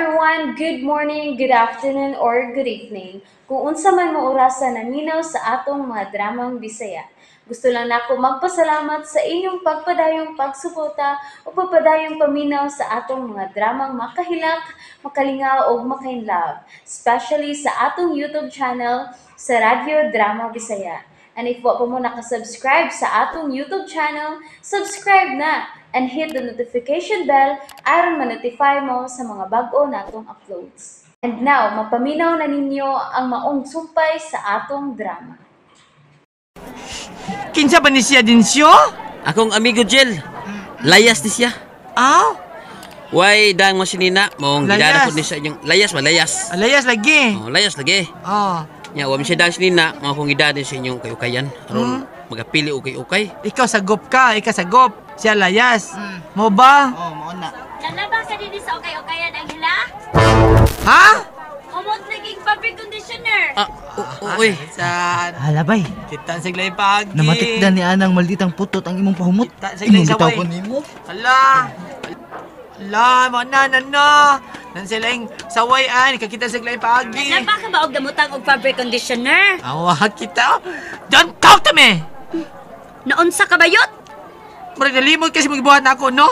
Everyone! Good morning, good afternoon, or good evening. Kung unsa man mo orasa naminaw sa atong mga dramang Bisaya. Gusto lang nako magpasalamat sa inyong pagpadayong pagsuporta o pagpadayong paminaw sa atong mga dramang makahilak, makalingaw ug makainlove, especially sa atong YouTube channel sa Radyo Drama Bisaya. And if wa pa mo nakasubscribe sa atong YouTube channel, subscribe na and hit the notification bell aron ma-notify mo sa mga bag-o natong uploads. And now, mapaminaw na ninyo ang maong sumpay sa atong drama. Kinsa ba ni siya Dinsyo? Akong amigo Jill. Layas ni siya. Aw, Way dang mo sinina mong Layas. gidana ko ni sa inyong layas ba layas. Alayas lagi. Oh, layas lagi. Oh, Nya wa mi siya dang sinina mo akong gidana sa inyong kayukayan aron magapili og kay-ukay. Ikaw sagop ka, ikaw sagop. Siya layas. Mo ba? Oh, mao na. Nalaba ka din sa ukay-ukayan, Angela? Ha? Umot naging fabric conditioner. Ah, uy. San? Halabay. Kita sa iglay pagi. Namatikdan ni anang malditang putot ang imong pahumot. Kita sa iglay Imong bitaw saway. ko nimo. Ala. Ala, mo na na na. Nan sila yung saway an, kakita sa iglay pagi. Nalaba ka ba og damutang og fabric conditioner? Awa kita. Don't talk to me. Naunsa ka bayot? Murag nalimot kasi magibuhat na ako, no?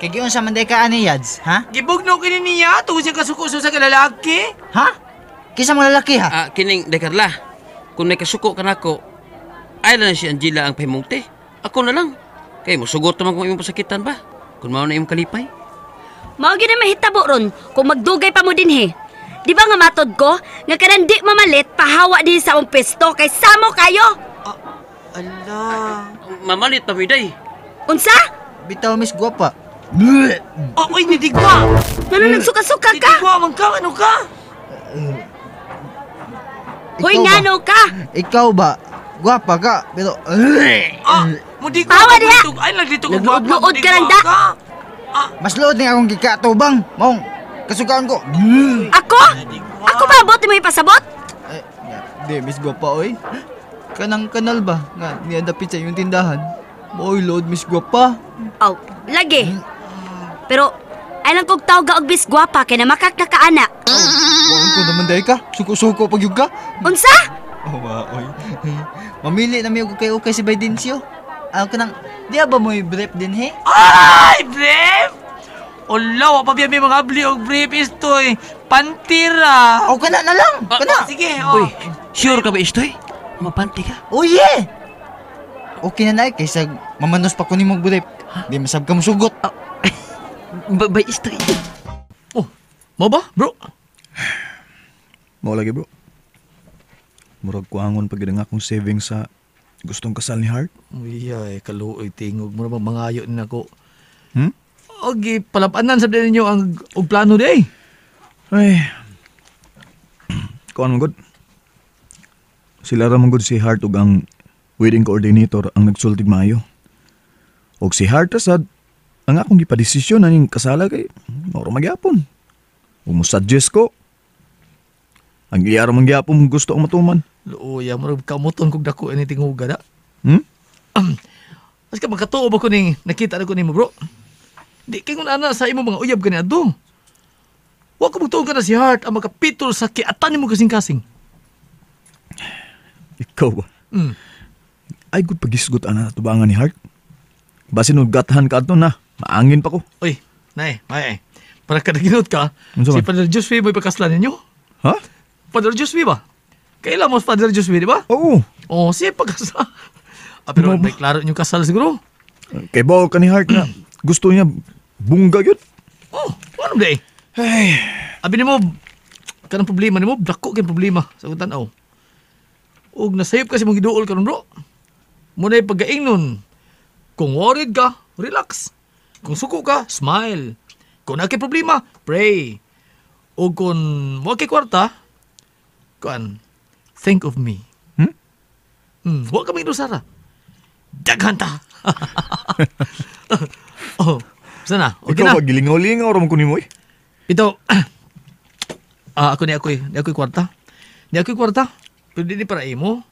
Kay giunsa man day ka ani Yads, ha? Gibugno kini niya tungod siya kasuko sa lalaki. Ha? Kinsa mo lalaki ha? Ah, kining Dekarla. Kung may kasuko ka nako, ay na si Angela ang pahimungte. Ako na lang. Kay mosugot naman kung imong pasakitan ba? Kung mao na imong kalipay. Mao gyud ang mahitabo ron kung magdugay pa mo dinhi. Di ba nga matod ko nga kanang di mamalit pahawa din sa akong pwesto kay samo kayo. Ala. Mamalit pa miday. Unsa? Bitaw Miss Guapa. Oh, oy, nidigwa. Ngano nagsuka-suka ka? Nidigwa man ka, ano ka? Hoy, Ikaw ba? ngano ka? Ikaw ba? Guwapa ka, pero Ah, mudigwa Pahawa ka diha! dito. Ay, nagdito ko gwapa. Nagluod-luod ka lang da. Mas luod ni akong gikatubang. Maong kasukaan ko. Ako? Ako ba bote mo ipasabot? Eh, di Miss Guapa oy. Kanang kanal ba nga niadapit sa inyong tindahan? Mo'y load Miss Guapa. Aw, lagi. Pero ay lang kog tawga og bis gwapa kay namakak na kaana. Wala ko naman dahil ka. Suko-suko pag yun ka. Unsa? Oh, ma, oy. Mamili na mi og kay okay si Baidencio. Ako kanang di ba mo'y brief din he? Ay, brief! Ula, wa pa biya may mga abli og brief istoy. Pantira. Oh, kana na lang. Kana. Sige, oh. Uy, sure ka ba istoy? Mapanti ka? Oh yeah. Okay na na kaysa mamanos pa ko nimo og brief. Di masab ka mosugot. Babay istoy. Oh, mo ba, bro? Mao lagi, bro. Murag kuangon pag ang akong savings sa gustong kasal ni Hart. Uy, ay, kaluoy tingog mo na mangayo ni nako. Hmm? Okay, palapanan sa ninyo ang og plano di. Ay. Kuan man gud. Sila ra man gud si Hart ug ang wedding coordinator ang nagsultig maayo. Og si Hart ra sad ang akong gipadesisyon aning kasala kay mao ra magyapon. Ug mo suggest ko ang iya ra man gyapon gusto ang matuman. Luoya, murag kamuton kog dako ani tinguga da. Hmm? Mas ka makatuo ba ko ning nakita na ko nimo, bro? Di kay kung ana sa imo mga uyab kani adto. Wa ko magtuon ka na si Hart ang makapitol sa kiatan nimo kasing-kasing. Ikaw ba? Ay gud pagisgot ana tubangan ni Hart. Basin og gathan ka adto na, maangin pa ko. Uy, nay, may. Para kadaginot ka, Unsa si man? Father Josue mo'y pagkaslan ninyo. Ha? Father Josue ba? Kailan mo Father Josue, di ba? Oo. Oh, siya pagkasal. Ah, pero Ano ba? may klaro inyong kasal siguro. Kay bawo ka ni Hart na gusto niya bungga gyud. Oh, ano ba eh? Ay, Abi nimo, kanang problema nimo, dako kay problema sa akong tan-aw. Ug nasayop kasi mong giduol karon, bro. Muna'y paggaing nun. Kung worried ka, relax. Kung suko ka, smile. Kung naa kay problema, pray. O kung wa kay kwarta, kuan, think of me. Hmm? Wa ka mangdusara. Daghan ta. Oh, sana. Okay ikaw na. ba gilingaw-lingaw ra man ko nimo eh? Ito, ako ni ako'y kwarta. Ni ako'y kwarta. Pero di ni para imo.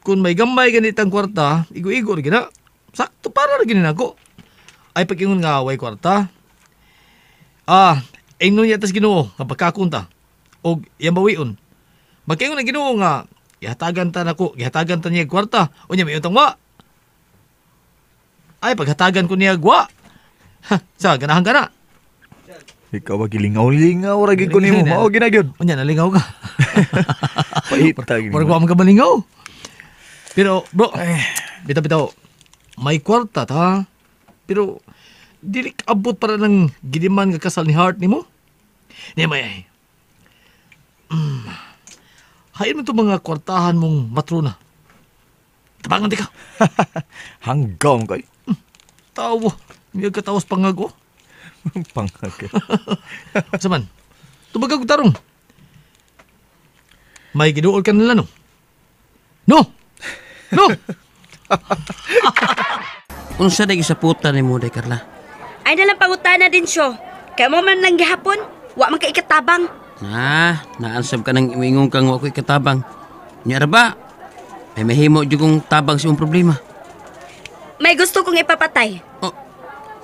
Kung may gamay ganitang kwarta, igo-igo rin gina. Sakto para rin gina nako. Ay pag-ingon nga way kwarta. Ah, ingnon niya tas Ginoo nga pagkakunta og iyang bawion. Magkaingon ang Ginoo nga gihatagan ta nako, gihatagan ta niya kwarta. Unya may utang wa. Ay paghatagan ko niya gwa. Ha, sa ganahan ka na. Ikaw ba gilingaw-lingaw ra gid ko nimo. Mao gina gyud. Unya nalingaw ka. Paita gid. Murag wa man ka malingaw. Pero bro, bitaw-bitaw may kwarta ta. Pero dili kaabot para ng gidiman nga kasal ni Heart nimo. Ni may ay. Hain mo itong mga kwartahan mong matrona. Tabangan di ka. Hanggaw kay. Tawo. Hindi ka tawas pangago. Pangag. Sa man, tubag ka tarong. May giduol ka nila, no? No! No! Unsa day gisaputan nimo day Carla? Ay nalang pangutana din siyo. Kaya mo man lang gihapon, wa man ka ikatabang. Ah, naansab ka nang imingon kang wa ko'y katabang. Nya ra ba? May mahimo jud kong tabang sa imong problema. May gusto kong ipapatay. Oh.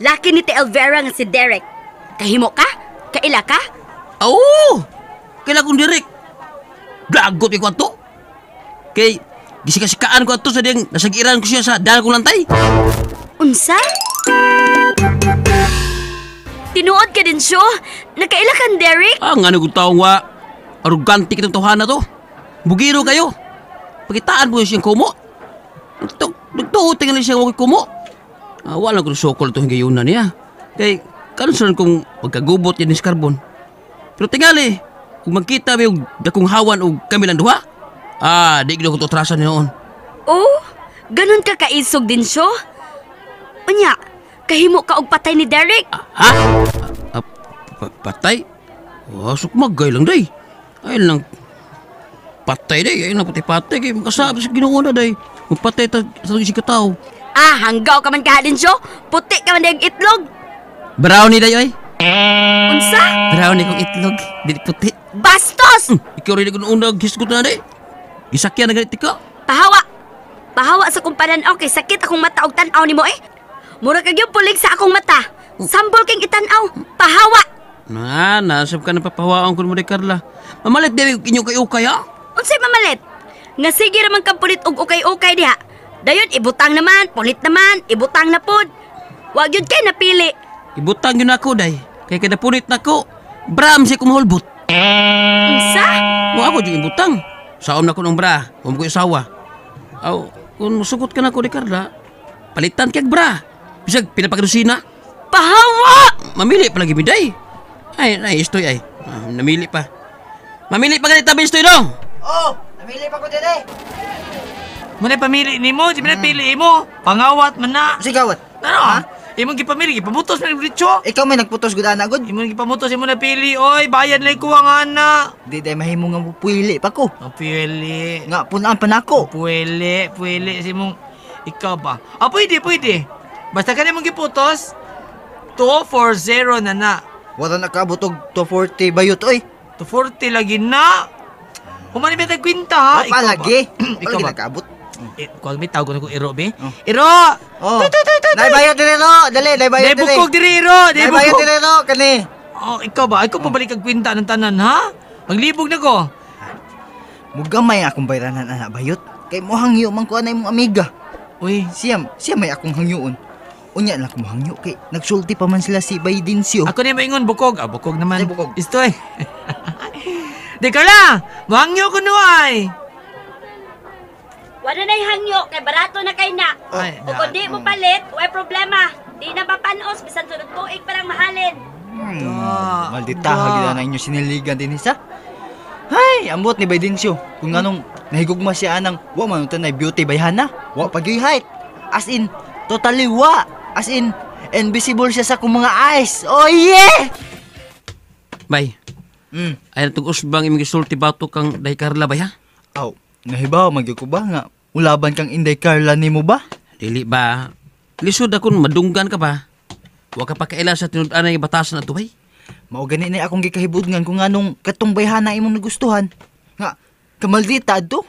Laki ni Te Elvera nga si Derek. Kahimo ka? Kaila ka? Oo! Kaila kong Derek. Dagot ko ato. Kay gisikasikaan ko ato sa diyang nasagiran ko siya sa dahil kong lantay. Unsa? Tinuod ka din siyo? Nakaila kan Derek? Ah, nga nagong taong wa. Arugante kitang tawhana to. Bugiro kayo. Pakitaan mo siyang kumo. Nagtuo tingali siya wa kumo. Ah, wala ko sukol itong higayunan niya. Kay karon kung magkagubot yan ni Carbon. Pero tingali, kung magkita mi og dakong hawan og kami lang duha, ah, di gid ko to trasan noon. Oh, ganun ka kaisog din siyo? Unya, kahimo ka og patay ni Derek? Ha? Ah, patay? Oh, sukmagay lang day. Ay lang, patay day. Ay lang patay-patay. Kay makasabi sa Ginoo na day. Magpatay ta sa isig ka tao. Ah, hanggaw ka man kaha din siyo? Puti ka man dayang itlog? Brownie day ay. Unsa? Brownie kong itlog. Dili puti. Bastos! Ikaw rin kung unag hisgot na day. Gisakyan na ganit ka. Pahawa! Pahawa sa kong pananaw kay sakit akong mata og tan-aw nimo eh. Mura kag yung pulig sa akong mata. Sambol king itan-aw. Pahawa! Na, nasab ka na papahawaon ko mo day Carla. Mamalit day inyo kay ukay ha? Unsay mamalit? Nga sige ra man kang pulit og ukay-ukay diha. Dayon ibutang naman, pulit naman, ibutang na pod. Wa gyud kay napili. Ibutang yun ako day. Kay kada punit nako, bram siya kumahulbot. Unsa? Mo ako yung ibutang. Saom na ko ng bra, kung ko isawa. Aw, kung musugot ka na ko ni Carla, palitan kag bra. Bisag pinapagdusina. Pahawa! Mamili pa lagi miday. Ay, ay, istoy ay. Ah, namili pa. Mamili pa ganit tabi istoy dong. Oh, namili pa ko dire. Muna pamili nimo, di man pili mo. Pangawat man na. Sigawat. Ano? Ha? Imong gipamili, gipamutos man yung diretso. Ikaw may nagputos gud ana gud. Imong gipamutos, imo na pili. Oy, bayad lang ko ang ana. Di day mahimo nga pupili pa ko. Ang pili. Nga punaan pa nako. Pwede, pwede. Si mong, ikaw ba? Ah, pwede, pwede. Basta ka mong giputos, 240 na na. Wala na kaabot og 240 bayot oy. 240 lagi na. Humani ba kwinta ha? Pa lagi. Ikaw Wala ba? nakaabot. Eh, kuwag may tawag ko na kong Iro, be. Oh. Iro! Oh. Nay bayot dire no. Dali, nay bayot Dai dire. bukog diri, Iro! Dai Nay bayot bukog! dire no kani. Oh, ikaw ba? Ikaw pabalik ang kwinta ng tanan, ha? Paglibog na ko. Mugamay akong bayranan ana bayot. Kay mo hangyo man ko anay imong amiga. Uy, Siya, siya may akong hangyoon. Unya lang ko mohangyo kay nagsulti pa man sila si Baydinsyo. ako na maingon bukog. Ah, bukog naman. Ay, bukog. Istoy. Di ka lang! Mahangyo ko no ay! Wala na'y hangyo kay barato na kay na. Ay, O kung di mo palit, way problema. Di na mapanos bisan sunod tuig pa lang mahalin. Maldita gid na inyo siniligan din isa. Hay, ambot ni Baydinsyo. Kung anong nahigugma siya anang wa man unta beauty bayhana, wa pa gyud height. As in, totally wa. As in, invisible siya sa akong mga eyes. Oh yeah! Bay, ay natong usbang imong gisulti bato kang day Carla bay ha? Aw, nahibaw magyud ko ba nga ulaban kang Inday Carla nimo ba? Dili ba? Lisod akong madunggan ka ba? Wa ka pa kaila sa tinud-anay nga batasan ato bay. Mao gani na akong gikahibudngan kung nganong katong bayhana imong nagustuhan. Nga kamaldita adto.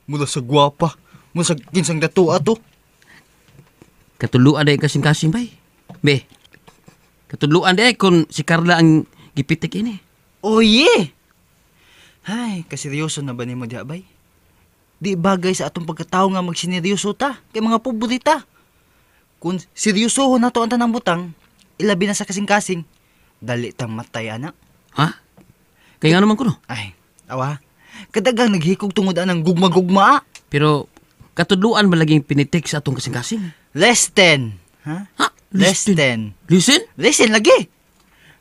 Mula sa gwapa, mula sa ginsang dato ato. Katuluan day kasing-kasing bay. Be. Katudluan di kung si Carla ang gipitik ini. Oh yeah! Ay, kaseryoso na ba nimo diha bay? Di bagay sa atong pagkatao nga magsineryoso ta kay mga pobre ta. Kung seryosohon nato ang tanang butang, ilabi na sa kasing-kasing, dali tang matay ana. Ha? Kaya nga naman ko no. Ay, awa. Kadagang naghikog tungod anang gugma-gugma. Pero katudluan ba laging pinitik sa atong kasing-kasing? Less 10. Ha? Ha? Less 10. Listen? Listen lagi.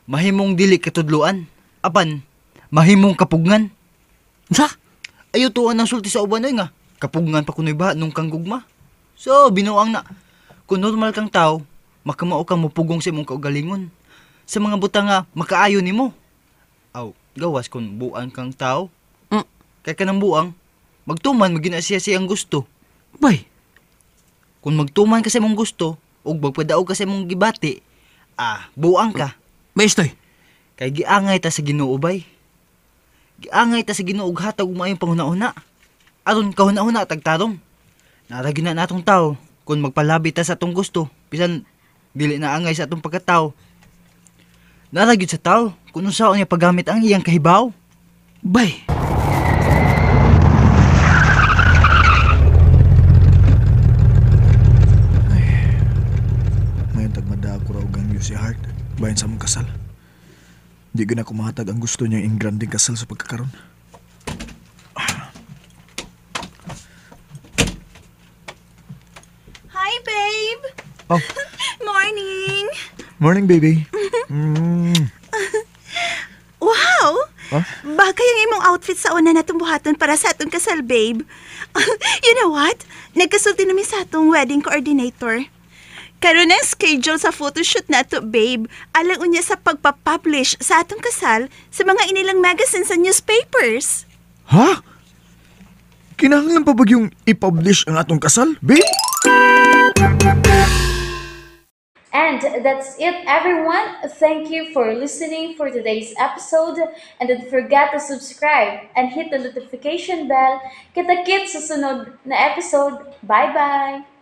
Mahimong dili katudluan. Apan, mahimong kapugngan. Unsa? Ayo tuan ang sulti sa uban oy nga. Kapugngan pa kunoy ba nung kang gugma. So, binuang na. Kung normal kang tao, makamao kang mupugong sa imong kaugalingon. Sa mga butang nga makaayo nimo. Aw, gawas kung buang kang tao. Kay kanang buang, magtuman magina siya siyang gusto. Bay, Kung magtuman ka sa imong gusto ug magpadaog ka sa imong gibati, buang ka. Bay estoy. Kay giangay ta sa Ginoo bay. Giangay ta sa Ginoo og hatag og maayong panghuna-huna. Aron kahuna-huna tagtarong. Nara gyud na natong tao kung magpalabi ta sa atong gusto, bisan dili na angay sa atong pagkatao. Nara gyud sa tao kung unsaon niya paggamit ang iyang kahibaw. Bay. Mayon tagmada ko raw gangyo si Hart. Bayan sa mong kasal. Di gyud na kumahatag ang gusto niyang ingranding kasal sa pagkakaron. Hi, babe! Oh, Morning! morning baby. Wow! Huh? Bagay ang imong outfit sa una natong buhaton para sa atong kasal, babe. You know what? Nagkasulti namin sa atong wedding coordinator. Karon ang schedule sa photoshoot nato, babe. Alang unya sa pagpapublish sa atong kasal sa mga inilang magazines and newspapers. Ha? Kinahanglan pa ba yung i-publish ang atong kasal, babe? And that's it, everyone. Thank you for listening for today's episode. And don't forget to subscribe and hit the notification bell. Kita-kits sa sunod na episode. Bye-bye!